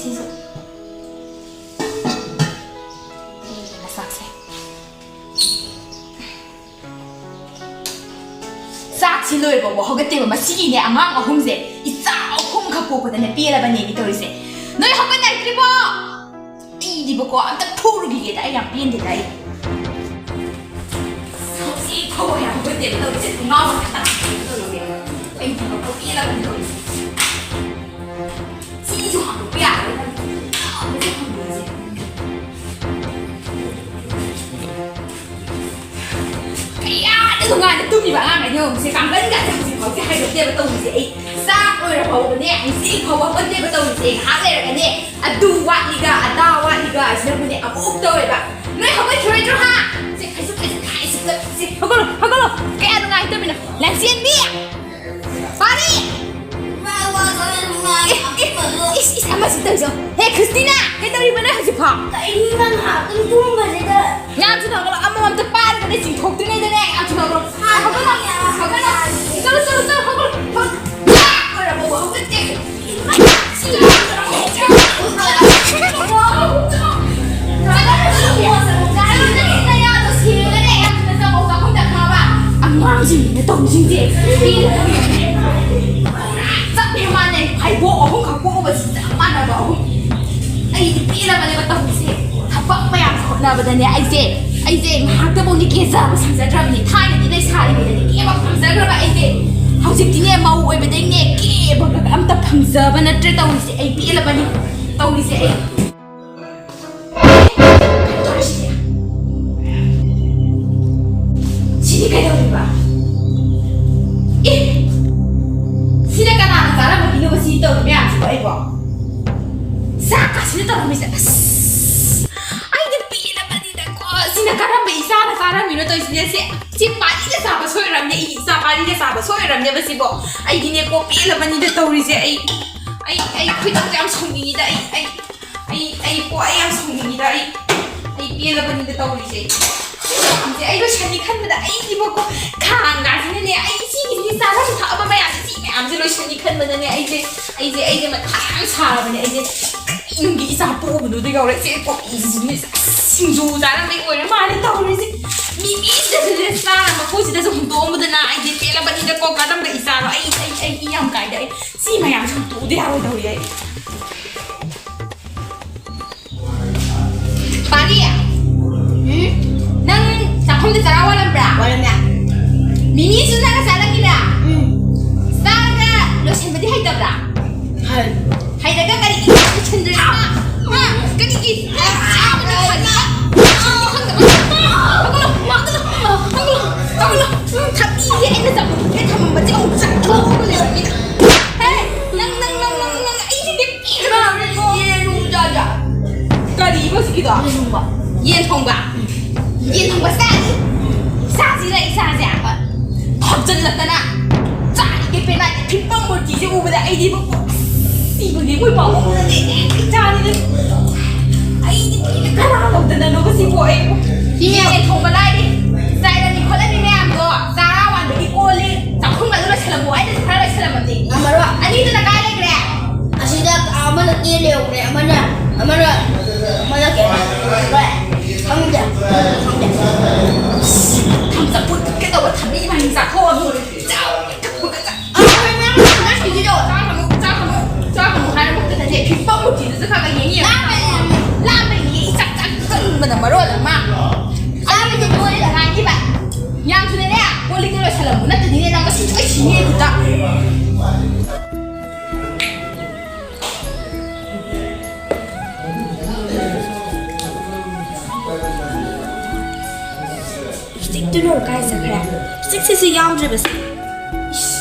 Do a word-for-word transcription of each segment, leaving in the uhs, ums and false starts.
ꯁꯤꯁꯨ꯫ ꯆꯥꯛꯁꯦ꯫ ꯆꯥꯛꯁꯤ ꯂꯣꯏꯕꯕꯨ ꯍꯧꯒꯠꯇꯦꯕ꯫ ꯃꯁꯤꯒꯤꯅꯦ ꯑꯉꯥꯡ ꯑꯍꯨꯝꯁꯦ ꯏꯆꯥ ꯑꯍꯨꯝꯈꯛ ꯄꯣꯛꯄꯗꯅꯦ ꯄꯦꯜꯂꯕꯅꯦꯃꯤ ꯇꯧꯔꯤꯁꯦ꯫ ꯅꯣꯏ ꯍꯧꯒꯠꯅꯔꯛꯇ꯭ꯔꯤꯕꯣ? ꯄꯤꯗꯤꯕꯀꯣ ꯑꯝꯇ ꯐꯨꯔꯨꯈꯤꯒꯦꯗ, ꯑꯩ ꯌꯥꯝ ꯄꯦꯟꯗꯦꯗ ꯑꯩ꯫ ꯍꯧꯖꯤꯛ ꯐꯥꯎꯕ ꯌꯥꯝ ꯍꯧꯒꯠꯇꯦꯕ ꯇꯧꯔꯤꯁꯦ꯫ ꯊꯣꯡꯅꯥꯎ ꯃꯊꯛꯇ ꯇꯧꯔꯤꯁꯦ꯫ ꯑꯩ ꯄꯦꯜꯂꯕꯅꯤ ꯇꯧꯔꯤꯁꯦ꯫ ꯁꯤꯁꯨ ꯍꯥꯡꯗꯣꯛꯄ ꯌꯥꯔꯣꯏ꯫ ꯀꯌꯥꯗ ꯅꯨꯡꯉꯥꯏꯅ ꯇꯨꯝꯃꯤꯕ ꯑꯉꯥꯡꯈꯩꯅꯣ ꯌꯦꯡꯉꯨꯁꯦ꯫ ꯀꯥꯡꯒꯟꯒꯁꯦ ꯍꯧꯖꯤꯛ ꯐꯥꯎꯗꯤ ꯍꯥꯏꯗꯣꯛꯇꯦꯕ ꯇꯧꯔꯤꯁꯦ꯫ ꯑꯩ ꯆꯥꯛ ꯂꯣꯏꯔ ꯐꯥꯎꯕꯅꯦ ꯍꯧꯖꯤꯛ ꯐꯥꯎꯕ ꯍꯧꯒꯠꯇꯦꯕ ꯇꯧꯔꯤꯁꯦ꯫ ꯉꯥꯏꯍꯥꯛ ꯂꯩꯔꯒꯅꯦ ꯑꯗꯨ ꯋꯥꯠꯂꯤꯒ ꯑꯗꯥ ꯋꯥꯠꯂꯤꯒ ꯑꯁꯤꯅꯕꯨꯅꯦ ꯑꯃꯨꯛ ꯇꯧꯋꯦꯕ꯫ ꯅꯣꯏ ꯍꯧꯒꯠꯈꯤꯔꯣꯏꯗ꯭ꯔꯣ ꯍꯥ? ꯁꯦ, ꯐꯩꯖꯨꯞ ꯀꯩꯁꯨ ꯀꯥꯏ ꯁꯤꯗ, ꯁꯦ, ꯍꯧꯒꯠꯂꯣ, ꯍꯧꯒꯠꯂꯣ꯫ ꯀꯌꯥ ꯅꯨꯡꯉꯥꯏꯇꯕꯤꯅꯣ꯫ ꯂꯟꯆꯦꯟꯕꯤ! ꯄꯥꯔꯤ! ꯑꯦ, ꯑꯦ, ꯏꯁ, ꯏꯁ, ꯑꯃꯁꯤ ꯇꯧꯔꯤꯁꯦ꯫ ꯍꯦ, ꯈ꯭ꯔꯤꯁꯇꯤꯅꯥ! ꯀꯩꯗꯧꯔꯤꯕ ꯅꯪ ꯍꯧꯖꯤꯛ ꯐꯥꯎ? ꯀꯩꯅꯣ ꯅꯪ ꯉꯥꯏꯍꯥꯛꯇꯪ ꯇꯨꯝꯕꯁꯤꯗ? ꯌꯥꯝ ꯊꯨꯅ ꯍꯧꯒꯠꯂꯣ, ꯑꯃꯃꯝꯇ ꯄꯥꯏꯔꯒꯅꯦ ꯆꯤꯡꯊꯣꯛꯇ꯭ꯔꯤꯉꯩꯗꯅꯦ, ꯌꯥꯝ ꯊꯨꯅ ꯍꯧꯒꯠꯂꯣ꯫ ꯍꯧꯒꯠꯂꯣ, ꯍꯧꯒꯠꯂꯣ꯫ ꯆꯠꯂꯣ, ꯆꯠꯂꯣ, ꯆꯠꯂꯣ, ꯍꯧꯒꯠꯂꯣ꯫ ꯍꯧꯒꯠꯂꯣ꯫ ꯂꯣꯏꯔꯕꯣ? ꯍꯧꯒꯠꯇꯦ꯫ ꯑꯉꯥꯡꯁꯤꯡꯅ ꯇꯧꯔꯤꯁꯤꯡꯁꯦ ꯆꯞ ꯃꯥꯟꯅꯩ꯫ ꯐꯩꯕꯣꯛ ꯑꯍꯨꯝꯈꯛ ꯄꯣꯛꯎꯕꯁꯤ ꯆꯞ ꯃꯥꯟꯅꯕ ꯑꯍꯨꯝ꯫ ꯑꯩꯗꯤ ꯄꯦꯜꯂꯕꯅꯦꯕ ꯇꯧꯔꯤꯁꯦ꯫ ꯊꯕꯛ ꯃꯌꯥꯝ ꯍꯣꯠꯅꯕꯗꯅꯦ ꯑꯩꯁꯦ, ꯑꯩꯁꯦ ꯉꯥꯏꯍꯥꯛꯇꯐꯥꯎꯗꯤ ꯀꯦꯖꯕ ꯁꯪꯖꯗ꯭ꯔꯕꯅꯤ꯫ ꯊꯥꯏꯅꯗꯤ ꯂꯩꯁꯥꯔꯤꯉꯩꯗꯗꯤ ꯀꯦꯕ ꯐꯪꯖꯈ꯭ꯔꯕ ꯑꯩꯁꯦ꯫ ꯍꯧꯖꯤꯛꯇꯤꯅꯦ ꯃꯧ ꯑꯣꯏꯕꯗꯩꯅꯦ ꯀꯦꯕꯒ ꯑꯝꯇ ꯐꯪꯖꯕ ꯅꯠꯇ꯭ꯔꯦ ꯇꯧꯔꯤꯁꯦ꯫ ꯑꯩ ꯄꯦꯜꯂꯕꯅꯤ ꯇꯧꯔꯤꯁꯦ ꯑꯩ꯫ ꯀꯩꯅꯣ ꯇꯧꯔꯤꯁꯤꯗꯤ? ꯁꯤꯗꯤ ꯀꯩꯗꯧꯔꯤꯕ? ꯑꯦ! ꯁꯤꯅ ꯀꯅꯥꯅ ꯆꯥꯔꯝꯕꯒꯤꯅꯣꯕ ꯁꯤ ꯇꯧꯔꯤ ꯃꯌꯥꯝꯁꯤꯕꯣ ꯑꯩꯕꯣ? ꯆꯥꯛꯀꯁꯤꯅ ꯇꯧꯔꯝꯃꯤꯁꯦ꯫ ꯑꯁ! ꯑꯩꯗꯤ ꯄꯦꯜꯂꯕꯅꯤꯗꯀꯣ꯫ ꯁꯤꯅ ꯀꯔꯝꯕ ꯏꯆꯥꯅ ꯆꯥꯔꯝꯃꯤꯅꯣ ꯇꯧꯔꯤꯁꯤꯅꯦ? ꯁꯤ, ꯁꯤ ꯄꯥꯔꯤꯅ ꯆꯥꯕ ꯁꯣꯏꯔꯝꯅꯦ꯫ ꯑꯩ ꯏꯆꯥ ꯄꯥꯔꯤꯅ ꯆꯥꯕ ꯁꯣꯏꯔꯝꯅꯦꯕ ꯁꯤꯕꯣ꯫ ꯑꯩꯗꯤꯅꯦꯀꯣ ꯄꯦꯜꯂꯕꯅꯤꯗ ꯇꯧꯔꯤꯁꯦ꯫ ꯑꯩ, ꯑꯩ, ꯑꯩ ꯈꯣꯏꯗꯧꯁꯦ ꯌꯥꯝ ꯁꯥꯎꯅꯤꯡꯉꯤꯗ꯫ ꯑꯩ, ꯑꯩ, ꯑꯩ ꯀꯣ, ꯑꯩ ꯌꯥꯝ ꯁꯥꯎꯅꯤꯡꯉꯤꯗ꯫ ꯑꯩ, ꯑꯩ ꯄꯦꯜꯂꯕꯅꯤꯗ ꯇꯧꯔꯤꯁꯦ꯫ ꯁꯤ ꯃꯌꯥꯝꯁꯦ ꯑꯩ ꯂꯣꯏꯁꯟꯅꯤ ꯈꯟꯕꯗ ꯑꯩꯁꯤꯕꯀꯣ ꯈꯥꯡꯒꯥꯁꯤꯅꯅꯦ, ꯑꯩ ꯁꯤꯒꯤꯁꯤ ꯆꯥꯔꯝ ꯊꯛꯑꯕ ꯃꯌꯥꯝꯁꯦ, ꯁꯤ ꯃꯌꯥꯝꯁꯦ ꯂꯣꯏꯁꯟꯅꯤ ꯈꯟꯕꯗꯅꯦ ꯑꯩꯁꯦ, ꯑꯩꯁꯦ, ꯑꯩꯁꯦ ꯃꯊꯥ ꯌꯥꯝ ꯁꯥꯔꯕꯅꯦ꯫ ꯑꯩꯁꯦ ꯅꯪꯒꯤ ꯏꯆꯥ ꯄꯣꯛꯎꯕꯗꯨꯗ ꯌꯧꯔꯛꯏꯁꯦ꯫ ꯄꯣꯛꯏꯁꯤꯅꯦ꯫ ꯑꯁ, ꯁꯤꯡꯖꯨ ꯆꯥꯔꯝꯕꯩ ꯑꯣꯏꯔ ꯃꯥꯜꯂꯦ ꯇꯧꯔꯤꯁꯦ꯫ ꯃꯤꯃꯤꯁꯤꯗꯁꯨꯅꯦ ꯆꯥꯔ ꯃꯈꯣꯏꯁꯤꯗꯁꯨ ꯍꯨꯟꯗꯣꯛꯑꯝꯕꯗꯅ ꯑꯩꯗꯤ ꯄꯦꯜꯂꯕꯅꯤꯗꯀꯣ꯫ ꯀꯔꯝꯕ ꯏꯆꯥꯅꯣ? ꯑꯩ, ꯑꯩ, ꯑꯩ ꯏ ꯌꯥꯝ ꯀꯥꯏꯗ꯫ ꯑꯩ ꯁꯤ ꯃꯌꯥꯝꯁꯦ ꯍꯨꯟꯗꯣꯛꯎꯗ ꯌꯥꯔꯣꯏ ꯇꯧꯔꯤ ꯑꯩ꯫ ꯄꯥꯔꯤ, ꯎꯝ? ꯅꯪ ꯆꯥꯛꯈꯨꯝꯗ ꯆꯔꯥ ꯋꯥꯠꯂꯝꯕ꯭ꯔꯥ? ꯋꯥꯠꯂꯝꯃꯦ꯫ ꯃꯤꯃꯤꯁꯨ ꯅꯪꯅ ꯆꯥꯔꯝꯃꯤꯔꯥ? ꯎꯝ꯫ ꯆꯥꯔꯒ ꯂꯣꯏꯁꯤꯟꯕꯗꯤ ꯍꯩꯇꯕ꯭ꯔꯥ? ꯍꯩ꯫ ꯍꯩꯔꯒ ꯀꯔꯤꯒꯤ ꯂꯣꯏꯁꯤꯟꯗ꯭ꯔꯤꯕ? ꯍꯥ? ꯀꯔꯤꯒꯤ? ꯆꯥꯕꯗ ꯈꯪꯗꯕ? ꯍꯧꯒꯠꯂꯣ, ꯍꯧꯒꯠꯂꯣ, ꯍꯧꯒꯠꯂꯣ, ꯍꯧꯒꯠꯂꯣ꯫ ꯎꯝ, ꯊꯕꯤꯁꯦ ꯑꯩꯅ ꯆꯥꯃꯨꯛ ꯊꯝꯃꯝꯕꯁꯦ ꯑꯃꯨꯛ ꯆꯥꯊꯣꯛꯑꯒ ꯂꯩꯔꯝꯃꯤꯅ꯫ ꯍꯦ, ꯅꯪ, ꯅꯪ, ꯅꯪ, ꯅꯪ, ꯅꯪ, ꯑꯩꯁꯤꯗꯤ ꯄꯤꯈ꯭ꯔꯕꯅꯤꯀꯣ꯫ ꯌꯦꯟ ꯊꯣꯡꯕ ꯆꯥꯁꯦ꯫ ꯀꯔꯤꯕ ꯍꯧꯖꯤꯛꯀꯤꯗꯣ? ꯌꯦꯟ ꯊꯣꯡꯕ꯫ ꯌꯦꯟ ꯊꯣꯡꯕ? ꯌꯦꯟ ꯊꯣꯡꯕ ꯆꯥꯁꯤ꯫ ꯆꯥꯁꯤꯔ ꯏꯆꯥꯁꯦ? ꯊꯣꯝꯖꯤꯜꯂꯛꯇꯅ꯫ ꯆꯥꯔꯤꯒꯦ ꯄꯦꯅꯥꯒꯤ ꯐꯤꯕꯝ ꯃꯨꯔꯇꯤꯁꯦ ꯎꯕꯗ ꯑꯩꯗꯤ ꯁꯤꯕꯒꯤ ꯃꯣꯏ ꯄꯥꯎꯈꯣꯡꯗꯨꯅꯅꯦ ꯏꯆꯥꯅꯤꯅꯦ꯫ ꯑꯩꯗꯤ ꯀꯅꯥ ꯂꯧꯗꯅꯅꯣꯕ ꯁꯤꯕꯨ ꯑꯩꯕꯨ? ꯁꯤ ꯌꯦꯟ ꯊꯣꯡꯕ ꯂꯥꯏꯔꯤ꯫ ꯆꯥꯏꯔꯝꯃꯤ ꯈꯣꯠꯂꯝꯃꯤ ꯃꯌꯥꯝꯗꯣ ꯆꯥꯔꯥ ꯋꯥꯟꯕꯒꯤ ꯀꯣꯜꯂꯤ꯫ ꯆꯥꯛꯈꯨꯝꯒꯗꯣ ꯂꯣꯏꯁꯜꯂꯝꯃꯣ ꯍꯥꯏꯗꯨꯁꯨ ꯈꯔ ꯂꯣꯏꯁꯜꯂꯝꯃꯗꯤ꯫ ꯉꯝꯃꯔꯣꯏ꯫ ꯑꯅꯤꯗꯨꯅ ꯀꯥꯏ ꯂꯩꯈ꯭ꯔꯦ? ꯑꯁꯤꯗ ꯑꯃꯅ ꯇꯦꯟ ꯂꯩꯍꯧꯔꯦ, ꯑꯃꯅ, ꯑꯃꯅ, ꯑꯃꯅ ꯀꯩꯅꯣ ꯇꯧꯈ꯭ꯔꯦ꯫ ꯈꯪꯗꯦ, ꯈꯪꯗꯦ꯫ ꯊꯝꯆꯠ ꯐꯨꯠꯀꯦ ꯇꯧꯕ ꯊꯕꯤ ꯃꯍꯤ ꯆꯥꯊꯣꯛꯑꯒ ꯆꯥꯎ, ꯀꯛꯄꯒ ꯆꯥ-, ꯑ, ꯍꯣꯏ, ꯃꯌꯥꯝ ꯂꯣꯏꯁꯤꯟꯈꯤꯗꯣ꯫ ꯆꯥꯒꯅꯨ, ꯆꯥꯒꯅꯨ, ꯆꯥꯒꯅꯨ ꯍꯥꯏꯔ ꯃꯛꯇꯗꯅꯦ ꯐꯤꯕꯝ ꯃꯨꯔꯇꯤꯗꯨꯁꯨ ꯈꯔ ꯈꯔ ꯌꯦꯡ ꯌꯦꯡ꯫ ꯂꯥꯝꯕꯩꯅꯦ꯫ ꯂꯥꯝꯕꯩꯅꯦ, ꯏꯆꯥꯛ ꯆꯥꯛ ꯀꯟꯕꯅ ꯃꯔꯣꯜ ꯑꯃ꯫ ꯆꯥꯕꯗꯤ ꯂꯣꯏꯔꯦ ꯍꯥꯏꯈꯤꯕ꯫ ꯌꯥꯝ ꯊꯨꯅꯅꯦ, ꯀꯣꯜ ꯂꯤꯛꯇ ꯂꯣꯏꯁꯜꯂꯝꯃꯨ, ꯅꯠꯇꯗꯤꯅꯦ ꯅꯪ ꯉꯁꯤ ꯂꯣꯏ ꯁꯤꯅꯤ ꯑꯩ ꯈꯨꯠꯇ꯫ ꯂꯤꯞꯁꯇꯤꯛꯇꯨꯅ ꯀꯥꯏ ꯆꯠꯈ꯭ꯔꯦ? ꯂꯤꯞꯁꯇꯤꯛꯁꯤꯁꯨ ꯌꯥꯎꯗ꯭ꯔꯤꯕꯁꯦ꯫ ꯏꯁ,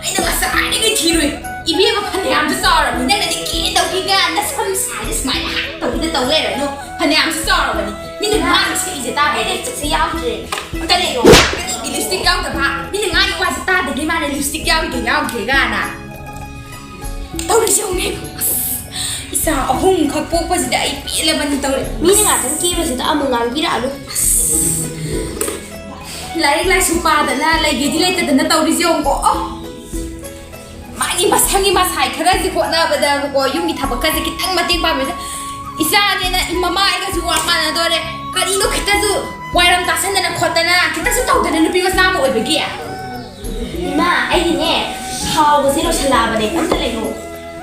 ꯑꯩꯅ ꯉꯁꯥꯏꯗꯒꯤ ꯊꯤꯔꯨꯏ꯫ ꯏꯕꯦꯝꯃ, ꯐꯅꯌꯥꯝꯁꯨ ꯆꯥꯎꯔꯕꯅꯤ, ꯅꯪꯅꯗꯤ ꯀꯦꯗꯧꯒꯤꯒ ꯅꯁꯝ ꯁꯥꯏꯁꯦ ꯁꯨꯃꯥꯏꯅ ꯍꯥꯡ ꯇꯧꯒꯤꯗ ꯇꯧ ꯂꯩꯔꯅꯨ꯫ ꯐꯅꯌꯥꯝꯁꯨ ꯆꯥꯎꯔꯕꯅꯤ꯫ ꯃꯤꯅ ꯉꯥꯡꯉꯤ ꯁꯛꯏꯁꯦ ꯇꯥꯗꯦ꯫ ꯑꯩ ꯂꯤꯞꯁꯇꯤꯛꯁꯦ ꯌꯥꯎꯗ꯭ꯔꯦ꯫ ꯀꯔꯤꯅꯣ? ꯀꯔꯤꯒꯤ ꯂꯤꯞꯁꯇꯤꯛ ꯌꯥꯎꯗꯕ? ꯃꯤꯅ ꯉꯥꯡꯉꯤ ꯋꯥꯁꯦ ꯇꯥꯗꯒꯦ ꯃꯥꯅ ꯂꯤꯞꯁꯇꯤꯛ ꯌꯥꯎꯏꯒ ꯌꯥꯎꯗꯦꯒꯅ꯫ ꯇꯧꯔꯤꯁꯦ ꯌꯦꯡꯉꯨꯅꯦ꯫ ꯑꯁ, ꯏꯆꯥ ꯑꯍꯨꯝꯈꯛ ꯄꯣꯛꯄꯁꯤꯗ ꯑꯩ ꯄꯦꯜꯂꯕꯅꯤ ꯇꯧꯔꯤ꯫ ꯃꯤꯅ ꯉꯥꯛꯇꯪ ꯀꯦꯕꯁꯤꯗ ꯑꯃꯨꯛ ꯉꯥꯡꯕꯤꯔꯛꯑꯅꯨ꯫ ꯑꯁ, ꯂꯥꯏꯔꯤꯛ ꯂꯥꯏꯁꯨ ꯄꯥꯗꯅ ꯂꯩꯒꯦꯗꯤ ꯂꯩꯇꯗꯅ ꯇꯧꯔꯤꯁꯦ ꯌꯦꯡꯉꯨꯀꯣ꯫ ꯑꯣ꯫ ꯃꯥꯒꯤ ꯃꯁꯝꯒꯤ ꯃꯁꯥꯏ ꯈꯔꯁꯦ ꯍꯣꯠꯅꯕꯗꯀꯣ, ꯌꯨꯝꯒꯤ ꯊꯕꯛꯀꯁꯦ ꯈꯤꯇꯪ ꯃꯇꯦꯡ ꯄꯥꯡꯕꯤꯕꯁꯦ, ꯏꯆꯥꯅꯦꯅ ꯃꯃꯥꯏꯒꯁꯨ ꯋꯥ ꯃꯥꯟꯅꯗꯣꯔꯦ꯫ ꯀꯔꯤꯅꯣ ꯈꯤꯇꯁꯨ ꯋꯥꯏꯔꯝ ꯇꯥꯁꯟꯗꯅ ꯈꯣꯠꯇꯅ ꯈꯤꯇꯁꯨ ꯇꯧꯗꯅ, ꯅꯨꯄꯤ ꯃꯆꯥ ꯑꯃ ꯑꯣꯏꯕꯒꯤ꯫ ꯏꯃꯥ, ꯑꯩꯒꯤꯅꯦ ꯊꯥꯎꯒꯁꯦ ꯂꯣꯏꯁꯜꯂꯛꯑꯕꯅꯦ, ꯑꯝꯇ ꯂꯩꯌꯣ꯫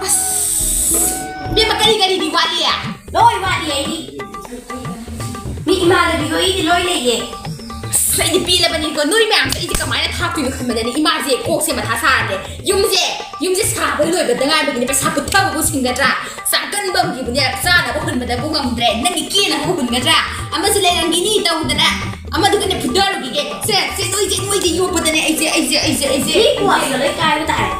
ꯑꯁ, ꯏꯕꯦꯝꯃ, ꯀꯔꯤ ꯀꯔꯤꯗꯤ ꯋꯥꯠꯂꯤ? ꯂꯣꯏ ꯋꯥꯠꯂꯤ ꯑꯩꯗꯤ꯫ ꯃꯤ ꯏꯃꯥꯟꯅꯕꯤ ꯍꯣꯏꯗꯤ ꯂꯣꯏ ꯂꯩꯌꯦ꯫ ꯑꯁ, ꯑꯩꯗꯤ ꯄꯦꯜꯂꯕꯅꯤꯀꯣ, ꯅꯣꯏ ꯃꯌꯥꯝꯁꯦ ꯑꯩꯁꯦ ꯀꯃꯥꯏꯅ ꯊꯥꯛꯇꯣꯏꯅꯣ ꯈꯟꯕꯗꯅꯦ ꯏꯃꯥꯁꯦ ꯀꯣꯛꯁꯦ ꯃꯊꯥ ꯁꯥꯔꯦ꯫ ꯌꯨꯝꯁꯦ, ꯌꯨꯝꯁꯦ ꯁꯥꯕ ꯂꯣꯏꯕꯗ ꯉꯥꯏꯕꯒꯤꯅꯦ, ꯄꯩꯁꯥ ꯄꯨꯊꯕꯕꯨ ꯁꯤꯡꯒꯗ꯭ꯔꯥ? ꯆꯥꯛꯀꯟꯕꯝꯒꯤꯕꯨꯅꯦ, ꯆꯥꯅꯕ ꯍꯨꯟꯕꯗꯕꯨ ꯉꯝꯗ꯭ꯔꯦ꯫ ꯅꯪꯒꯤ ꯀꯦꯅꯕ ꯍꯨꯟꯒꯗ꯭ꯔꯥ? ꯑꯃꯁꯨ ꯂꯩꯔꯝꯒꯤꯅꯤ ꯇꯧꯗꯅ꯫ ꯑꯃꯗꯨꯒꯅꯦ ꯐꯨꯗꯔꯨꯈꯤꯒꯦ꯫ ꯁꯦ, ꯁꯦ, ꯅꯣꯏꯁꯦ, ꯅꯣꯏꯁꯦ ꯌꯣꯛꯄꯗꯅꯦ ꯑꯩꯁꯦ, ꯑꯩꯁꯦ, ꯑꯩꯁꯦ, ꯑꯩꯁꯦ꯫ ꯃꯤ ꯀ꯭ꯋꯥꯁꯤꯒ ꯂꯣꯏ ꯀꯥꯏꯕ ꯇꯥꯔꯦ꯫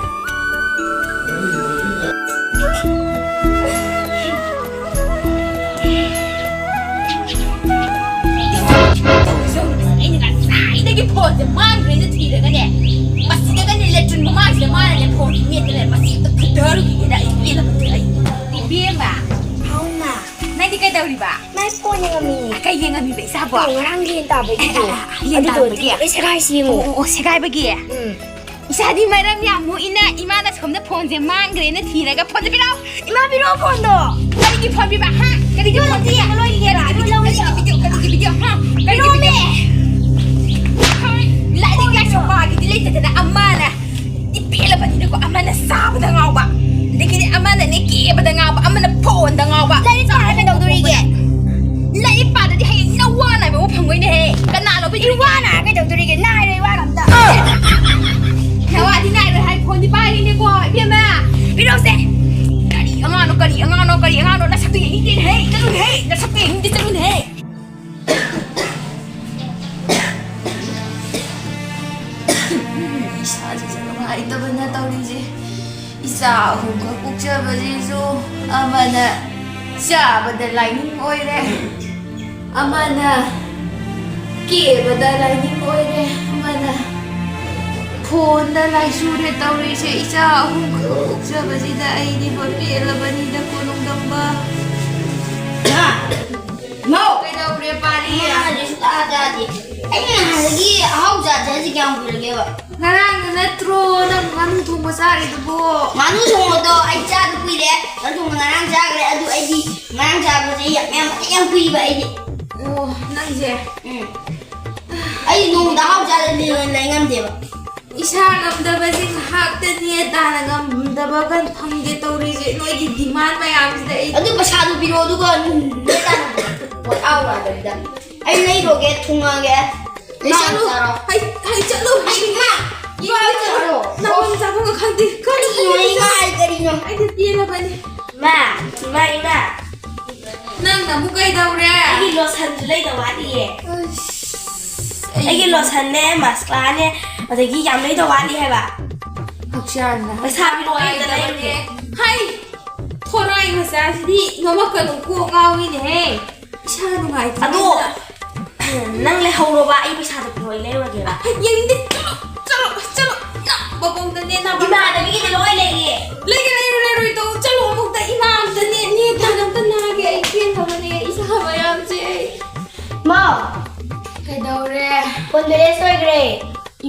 ꯑꯩꯅ ꯉꯁꯥꯏꯗꯒꯤ ꯐꯣꯟꯁꯦ ꯃꯥꯡꯈ꯭ꯔꯦꯅ ꯊꯤꯔꯒꯅꯦ, ꯃꯁꯤꯗꯒꯅꯦ ꯂꯦꯇ꯭ꯔꯤꯟ ꯃꯃꯥꯡꯁꯤꯗ ꯃꯥꯅꯅꯦ ꯐꯣꯟꯁꯦ ꯃꯦꯠꯇꯅꯦ, ꯃꯁꯤ ꯑꯝꯇ ꯐꯨꯗꯔꯨꯈꯤꯒꯦꯗ, ꯑꯩ ꯄꯦꯜꯂꯕꯅꯦ ꯑꯩ꯫ ꯏꯕꯦꯝꯃ, ꯍꯥꯎꯅ꯫ ꯅꯪꯗꯤ ꯀꯩꯗꯧꯔꯤꯕ? ꯃꯥꯏ ꯐꯣꯟ ꯌꯦꯡꯉꯝꯃꯤꯅꯦ꯫ ꯀꯩ ꯌꯦꯡꯉꯝꯃꯤꯕ ꯏꯆꯥꯕꯣ? ꯑꯣ, ꯉꯔꯥꯡ ꯂꯦꯟ ꯇꯥꯕꯒꯤꯗꯣ꯫ ꯑ, ꯑ, ꯑ, ꯂꯦꯟ ꯑꯗꯨꯗꯣ ꯇꯥꯕꯒꯤ? ꯂꯣꯏ ꯁꯦꯒꯥꯏꯁꯤꯌꯦꯉꯣ꯫ ꯑꯣ, ꯑꯣ, ꯁꯦꯒꯥꯏꯕꯒꯤ? ꯎꯝ꯫ ꯏꯆꯥꯗꯤ ꯃꯔꯝ ꯌꯥꯝ ꯃꯣꯛꯏꯅ, ꯏꯃꯥꯅ ꯁꯣꯝꯗ ꯐꯣꯟꯁꯦ ꯃꯥꯡꯈ꯭ꯔꯦꯅ ꯊꯤꯔꯒ ꯐꯣꯟꯁꯦ ꯄꯤꯔꯛꯑꯣ꯫ ꯏꯃꯥ, ꯄꯤꯔꯛꯑꯣ ꯐꯣꯟꯗꯣ꯫ ꯀꯔꯤꯒꯤ ꯐꯣꯟ ꯄꯤꯕ, ꯍꯥ? ꯀꯔꯤꯒꯤ ꯐꯣꯟ ꯄꯤꯕ? ꯂꯣꯏꯔꯦ, ꯀꯔꯤꯒꯤ ꯂꯣꯏꯔꯦ, ꯚꯤꯗꯤꯑꯣ, ꯂꯣꯏꯔꯦ꯫ ꯀꯔꯤꯒꯤ ꯚꯤꯗꯤꯑꯣ, ꯀꯔꯤꯒꯤ ꯚꯤꯗꯤꯑꯣ, ꯍꯥ? ꯀꯔꯤꯒꯤ ꯚꯤꯗꯤꯑꯣ? ꯂꯥꯏꯔꯤꯛ ꯂꯥꯏꯁꯨ ꯄꯥꯒꯦꯗꯤ ꯂꯩꯇꯗꯅ ꯑꯃꯅ ꯏ ꯄꯦꯜꯂꯕꯅꯤꯅꯀꯣ, ꯑꯃꯅ ꯆꯥꯕꯗ ꯉꯥꯎꯕ, ꯑꯗꯒꯤꯗꯤ ꯑꯃꯅꯅꯦ ꯀꯦꯕꯗ ꯉꯥꯎꯕ, ꯑꯃꯅ ꯐꯣꯟꯗ ꯉꯥꯎꯕ꯫ ꯂꯥꯏꯔꯤꯛ ꯄꯥꯔ ꯀꯩꯗꯧꯗꯣꯔꯤꯒꯦ? ꯂꯥꯏꯔꯤꯛ ꯄꯥꯗꯗꯤ ꯍꯌꯦꯡ ꯅꯋꯥ ꯅꯥꯏꯕ ꯑꯃ ꯐꯪꯉꯣꯏꯅꯦꯍꯦ꯫ ꯀꯅꯥ ꯂꯧꯕꯤꯗꯣꯔꯤꯒꯦ? ꯏꯋꯥꯅ ꯀꯩꯗꯧꯗꯣꯔꯤꯒꯦ? ꯅꯥꯏꯔꯣꯏ ꯏꯋꯥ ꯑꯝꯇ꯫ ꯅꯋꯥꯗꯤ ꯅꯥꯏꯔꯣꯏ ꯍꯥꯏ ꯐꯣꯟꯗꯤ ꯄꯥꯏꯔꯤꯅꯦꯀꯣ, ꯏꯕꯦꯝꯃ꯫ ꯄꯤꯔꯛꯎꯁꯦ꯫ ꯀꯔꯤ ꯑꯉꯥꯡꯅꯣ, ꯀꯔꯤ ꯑꯉꯥꯡꯅꯣ, ꯀꯔꯤ ꯑꯉꯥꯡꯅꯣ? ꯅꯁꯛꯇꯨ ꯌꯦꯡꯅꯤꯡꯗꯦꯅꯦꯍꯦ꯫ ꯆꯠꯂꯨꯅꯦꯍꯦ, ꯅꯁꯛꯇꯨ ꯌꯦꯡꯅꯤꯡꯗꯦ, ꯆꯠꯂꯨꯅꯦꯍꯦ꯫ ꯏꯁꯥꯁꯤꯁꯨ ꯅꯨꯡꯉꯥꯏꯇꯕꯅ ꯇꯧꯔꯤꯁꯦ꯫ ꯏꯆꯥ ꯑꯍꯨꯝꯈꯛ ꯄꯣꯛꯆꯕꯁꯤꯁꯨ ꯑꯃꯅ ꯆꯥꯕꯗ ꯂꯥꯏꯅꯤꯡ ꯑꯣꯏꯔꯦ, ꯑꯃꯅ ꯀꯦꯕꯗ ꯂꯥꯏꯅꯤꯡ ꯑꯣꯏꯔꯦ, ꯑꯃꯅ ꯐꯣꯟꯗ ꯂꯥꯏꯆꯨꯔꯦ ꯇꯧꯔꯤꯁꯦ꯫ ꯏꯆꯥ ꯑꯍꯨꯝꯈꯛ ꯄꯣꯛꯆꯕꯁꯤꯗ ꯑꯩꯗꯤ ꯄꯦꯜꯂꯕꯅꯤꯗ ꯀꯣꯅꯨꯡꯗꯝꯕ꯫ ꯏꯃꯥ! ꯀꯩꯗꯧꯔꯦ ꯄꯥꯔꯤ? ꯏꯃꯥꯁꯦ ꯁꯨꯡꯇꯥ ꯇꯥꯗꯦ꯫ ꯑꯩꯅ ꯅꯍꯥꯟꯗꯒꯤ ꯑꯍꯥꯎ ꯆꯥꯁꯦ ꯍꯥꯏꯁꯦ ꯀꯌꯥꯝ ꯀꯨꯏꯔꯒꯦꯕ? ꯉꯔꯥꯡꯗ ꯅꯠꯇ꯭ꯔꯣ ꯅꯪ ꯉꯥꯅꯨ ꯊꯣꯡꯕ ꯆꯥꯔꯤꯗꯨꯕꯣ? ꯉꯥꯅꯨ ꯊꯣꯡꯕꯗꯣ ꯑꯩ ꯆꯥꯗ ꯀꯨꯏꯔꯦ꯫ ꯉꯥꯅꯨ ꯊꯣꯡꯕ ꯉꯔꯥꯡ ꯆꯥꯈ꯭ꯔꯦ꯫ ꯑꯗꯨ ꯑꯩꯗꯤ ꯉꯔꯥꯡ ꯆꯥꯕꯁꯦ ꯌꯥꯝ, ꯌꯥꯝ, ꯌꯥꯝ ꯀꯨꯏꯕ ꯑꯩꯗꯤ꯫ ꯑꯣ, ꯅꯪꯁꯦ꯫ ꯎꯝ꯫ ꯑꯩ ꯅꯣꯡꯃꯗ ꯑꯍꯥꯎ ꯆꯥꯗꯅ ꯂꯩ ꯉꯝꯗꯦꯕ꯫ ꯏꯁꯥ ꯉꯝꯗꯕꯁꯦ ꯉꯥꯏꯍꯥꯛꯇꯅꯦ ꯇꯥꯅ ꯉꯝꯗꯕꯒ ꯐꯪꯗꯦ ꯇꯧꯔꯤꯁꯦ꯫ ꯅꯣꯏꯒꯤ demand ꯃꯌꯥꯝꯁꯤꯗ ꯑꯩ ꯑꯗꯨ ꯄꯩꯁꯥꯗꯨ ꯄꯤꯔꯛꯑꯣ, ꯑꯗꯨꯒ ꯅꯣꯏ ꯇꯥꯅ ꯄꯣꯠ ꯑꯍꯥꯎ ꯆꯥꯗꯕꯤꯗ꯫ ꯑꯩ ꯂꯩꯔꯨꯔꯒꯦ, ꯊꯨꯡꯉꯒꯦ꯫ ꯂꯩꯁꯜꯂꯨ꯫ ꯆꯥꯔꯣ꯫ ꯍꯩ, ꯍꯩ, ꯆꯠꯂꯨ꯫ ꯍꯩ, ꯏꯃꯥ, ꯏꯃꯥ, ꯆꯠꯂꯣ꯫ ꯅꯪ ꯆꯥꯐꯝꯒ ꯈꯪꯗꯦ꯫ ꯀꯔꯤꯅꯣ, ꯏꯃꯥ, ꯀꯔꯤꯅꯣ? ꯑꯩꯗꯤ ꯄꯦꯜꯂꯕꯅꯤ꯫ ꯏꯃꯥ, ꯏꯃꯥ, ꯏꯃꯥ꯫ ꯅꯪꯅ ꯑꯃꯨꯛ ꯀꯩꯗꯧꯔꯦ? ꯑꯩꯒꯤ ꯂꯣꯁꯟꯁꯨ ꯂꯩꯗꯧ ꯋꯥꯠꯂꯤꯌꯦ꯫ ꯑꯁ, ꯑꯩꯒꯤ ꯂꯣꯁꯟꯅꯦ, ꯃꯥꯁꯀꯥꯔꯥꯅꯦ, ꯑꯗꯒꯤ ꯌꯥꯝ ꯂꯩꯗꯧ ꯋꯥꯠꯂꯤ ꯍꯥꯏꯕ꯫ ꯍꯛꯆꯥꯡꯅ ꯄꯩꯁꯥ ꯄꯤꯔꯛꯑꯣ, ꯑꯩ ꯑꯝꯇ ꯂꯩꯔꯨꯒꯦ꯫ ꯍꯩ, ꯊꯣꯔꯥꯏ ꯃꯆꯥꯁꯤꯗꯤ ꯅꯣꯡꯃꯛꯀꯅꯨ, ꯀꯣꯛ ꯉꯥꯎꯏꯅꯦꯍꯦ꯫ ꯏꯁꯥ ꯅꯨꯡꯉꯥꯏꯇꯦ꯫ ꯑꯗꯣ, ꯅꯪ ꯂꯩꯍꯧꯔꯣꯕ, ꯑꯩ ꯄꯩꯁꯥꯗꯣ ꯄꯤꯔꯛꯑꯣ, ꯑꯩ ꯂꯩꯔꯨꯔꯒꯦꯕ꯫ ꯌꯦꯡꯅꯤꯡꯗꯦ, ꯆꯠꯂꯣ, ꯆꯠꯂꯣ, ꯆꯠꯂꯣ, ꯅꯪ ꯕꯕꯣꯛꯇꯅꯦ, ꯅꯪ ꯏꯃꯥꯟꯅꯕꯤꯒꯤꯗꯤ ꯂꯣꯏ ꯂꯩꯌꯦ꯫ ꯂꯩꯒꯦ, ꯂꯩꯔꯣꯏ, ꯂꯩꯔꯣꯏ ꯇꯧ, ꯆꯠꯂꯣ ꯑꯃꯨꯛꯇ, ꯏꯃꯥ ꯑꯝꯇꯅꯦ, ꯅꯦ ꯇꯥꯟ ꯑꯝꯇ ꯅꯥꯒꯦ, ꯑꯩ ꯄꯦꯟꯗꯕꯅꯦ, ꯏꯁꯥ ꯃꯌꯥꯝꯁꯦ ꯑꯩ꯫ ꯃꯥ! ꯀꯩꯗꯧꯔꯦ? ꯐꯣꯟ ꯕꯦꯂꯦꯟꯁ ꯂꯣꯏꯈ꯭ꯔꯦ꯫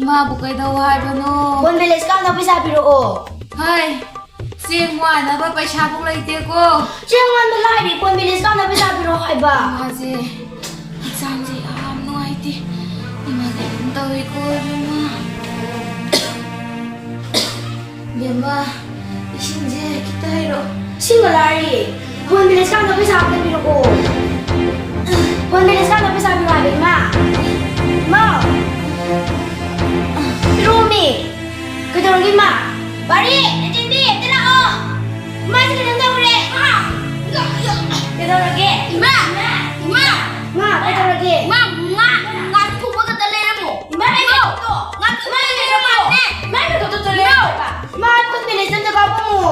ꯏꯃꯥꯕꯨ ꯀꯩꯗꯧ ꯍꯥꯏꯕꯅꯣ? ꯐꯣꯟ ꯕꯦꯂꯦꯟꯁ ꯀꯥꯞꯅꯕ ꯄꯩꯁꯥ ꯄꯤꯔꯛꯑꯣ꯫ ꯍꯥꯏ, ꯆꯦꯡ ꯋꯥꯅꯕ ꯄꯩꯁꯥꯐꯥꯎ ꯂꯩꯇꯦꯀꯣ꯫ ꯆꯦꯡ ꯋꯥꯟꯕ ꯂꯥꯏꯔꯤ, ꯐꯣꯟ ꯕꯦꯂꯦꯟꯁ ꯀꯥꯞꯅꯕ ꯄꯩꯁꯥ ꯄꯤꯔꯛꯑꯣ ꯍꯥꯏꯕ꯫ ꯏꯃꯥꯁꯦ ꯍꯛꯆꯥꯡꯁꯦ ꯌꯥꯝ ꯅꯨꯡꯉꯥꯏꯇꯦ꯫ ꯏꯃꯥ ꯀꯩꯅꯣꯝ ꯇꯧꯔꯦꯀꯣ, ꯏꯕꯦꯝꯃ꯫ ꯏꯕꯦꯝꯃ, ꯏꯁꯤꯡꯁꯦ ꯈꯤꯇ ꯍꯩꯔꯛꯑꯣ꯫ ꯏꯁꯤꯡꯒ ꯂꯥꯏꯔꯤ, ꯐꯣꯟ ꯕꯦꯂꯦꯟꯁ ꯀꯥꯞꯅꯕ ꯄꯩꯁꯥ ꯑꯝꯇ ꯄꯤꯔꯛꯑꯣ꯫ ꯐꯣꯟ ꯕꯦꯂꯦꯟꯁ ꯀꯥꯞꯅꯕ ꯄꯩꯁꯥ ꯄꯤꯔꯛꯑꯣ ꯍꯥꯏꯕ, ꯏꯃꯥ꯫ ꯏꯃꯥ! ꯄꯤꯔꯛꯑꯣꯃꯤ꯫ ꯀꯩꯗꯧꯔꯒꯦ, ꯏꯃꯥ? ꯕꯥꯔꯤ, ꯅꯆꯦꯟꯕꯤ, ꯑꯝꯇ ꯂꯥꯛꯑꯣ꯫ ꯏꯃꯥꯁꯦ ꯀꯩꯅꯣꯝ ꯇꯧꯔꯦ꯫ ꯏꯃꯥ! ꯀꯩꯗꯧꯔꯒꯦ? ꯏꯃꯥ! ꯏꯃꯥ! ꯏꯃꯥ, ꯀꯩꯗꯧꯔꯒꯦ? ꯏꯃꯥ, ꯉꯥ, ꯉꯥ ꯊꯣꯡꯕ ꯈꯛꯇ ꯂꯩꯔꯝꯃꯣ꯫ ꯏꯃꯥ, ꯏꯃꯥ! ꯉꯥ ꯊꯣꯡꯕ ꯈꯛꯇ ꯂꯩꯔꯝꯃꯣ꯫ ꯏꯃꯥ, ꯏꯃꯥ! ꯏꯃꯥ, ꯐꯣꯟ ꯕꯦꯂꯦꯟꯁ ꯑꯝꯇ ꯀꯥꯞꯄꯝꯃꯣ꯫